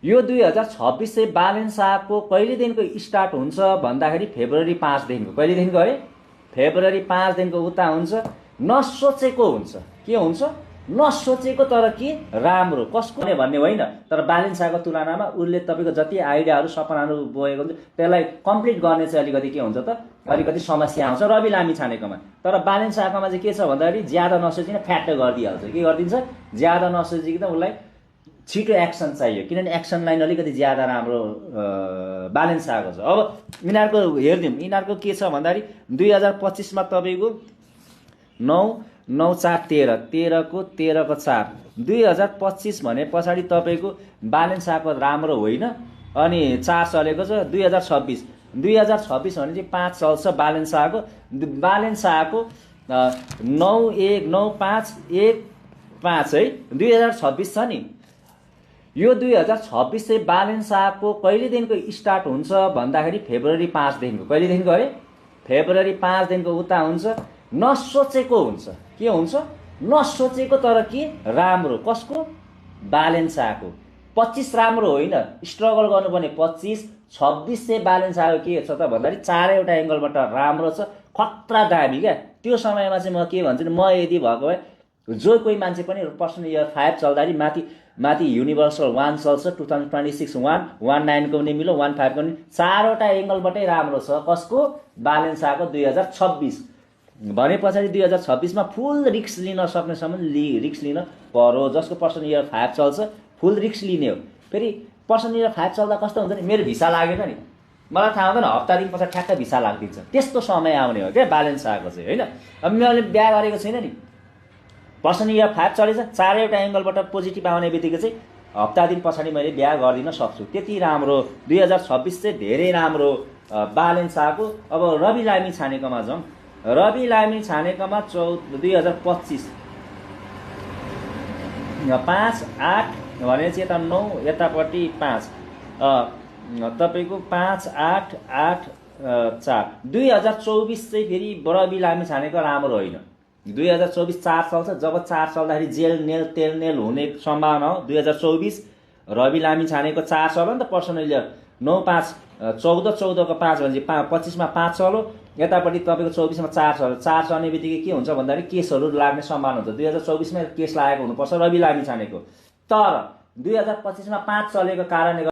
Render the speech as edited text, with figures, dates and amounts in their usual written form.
यो 2026 चाहिँ बालेन शाहको कहिलेदेखिको स्टार्ट हुन्छ भन्दाखेरि फेब्रुअरी 5 देखिको। कहिलेदेखिको अरे? फेब्रुअरी 5 देखिको उता हुन्छ। नसोचेको हुन्छ। के हुन्छ? नसोचेको, तर के राम्रो, कसको भन्ने होइन, तर बालेन शाहको तुलनामा उसले तपाईँको जति आइडियाहरू सपनाहरू बोकेको हुन्छ त्यसलाई कम्प्लिट गर्ने चाहिँ अलिकति के हुन्छ त, अलिकति समस्या आउँछ रवि लामिछानेकोमा। तर बालेन शाहकोमा चाहिँ के छ भन्दाखेरि ज्यादा नसोचिकन फ्याट गरिदिइहाल्छ। के गरिदिन्छ? ज्यादा नसोचिकन उसलाई छिटो एक्सन चाहियो, किनभने एक्सन लाइन अलिकति ज्यादा राम्रो बालेन शाहको छ। अब यिनीहरूको हेरिदिउँ, यिनीहरूको के छ भन्दाखेरि 2025मा तपाईँको 9 को 13 को 4 2025 भने पछाडि तपाईँको बालेन शाहको राम्रो होइन, अनि 4 चलेको छ। 2026 भने चाहिँ 5 चल्छ बालेन शाहको। बालेन शाहको 9 1 9 5 1 5 है 2026 छ नि। यो 2026 चाहिँ बालेन शाहको कहिलेदेखिको स्टार्ट हुन्छ भन्दाखेरि फेब्रुअरी 5 देखिको। कहिलेदेखिको अरे? फेब्रुअरी 5 देखिको उता हुन्छ। नसोचेको हुन्छ। के हुन्छ? नसोचेको, तर के राम्रो, कसको? बालेन शाहको। 25 राम्रो होइन, स्ट्रगल गर्नुपर्ने 25। 26 चाहिँ बालेन शाहको के छ त भन्दाखेरि चारैवटा एङ्गलबाट राम्रो छ, खतरा दामी क्या। त्यो समयमा चाहिँ म के भन्छु नि, म यदि भएको भए जो कोही मान्छे पनि पर्सनल इयर 5 चल्दाखेरि माथि युनिभर्सल 1 चल्छ, 2026 1 19 को पनि मिलो, 15 को पनि, चारवटा एङ्गलबाटै राम्रो छ। कसको? बालेन शाहको 2026 भने पछाडि 2026 मा फुल रिक्स लिन सक्नेसम्म रिक्स लिन पर्यो। जसको पर्सनल इयर 5 चल्छ फुल रिक्स लिने हो। फेरि पर्सनल इयर 5 चल्दा कस्तो हुन्छ नि, मेरो भिसा लागेन नि, मलाई थाहा हुँदैन, हप्ता दिन पछाडि ठ्याक्क भिसा लाग्दिन्छ, त्यस्तो समय आउने हो क्या बालेन शाहको चाहिँ, होइन। अब मैले बिहा गरेको छैन नि, पर्सनल इयर 5 चलेछ, चारैवटा एङ्गलबाट पोजिटिभ आउने बित्तिकै चाहिँ हप्ता दिन पछाडि मैले बिहा गरिदिन सक्छु। त्यति राम्रो 2026 चाहिँ धेरै राम्रो बालेन शाहको। अब रवि लामिछानेकोमा जाउँ। रवि लामिछानेकोमा 2025 5 8 भनेपछि यता 9 यतापट्टि 5 तपाईँको 5 8 8 4 2024 चाहिँ फेरि रवि लामिछानेको राम्रो होइन। 2024 4 चल्छ। जब 4 चल्दाखेरि जेल नेल तेल नेल हुने सम्भावना हो। 2024 रवि लामिछानेको 4 चल्यो नि त पर्सनल इयर। 9 5 14 14 को 5 भनेपछि 25 मा 5 चल्यो, यतापट्टि तपाईँको 24 मा 4 चल्यो। 4 चल्ने बित्तिकै के हुन्छ भन्दाखेरि केसहरू लाग्ने सम्भावना हुन्छ। 2024 मा केस लागेको हुनुपर्छ रवि लामिछानेको। तर 2025 मा 5 चलेको कारणले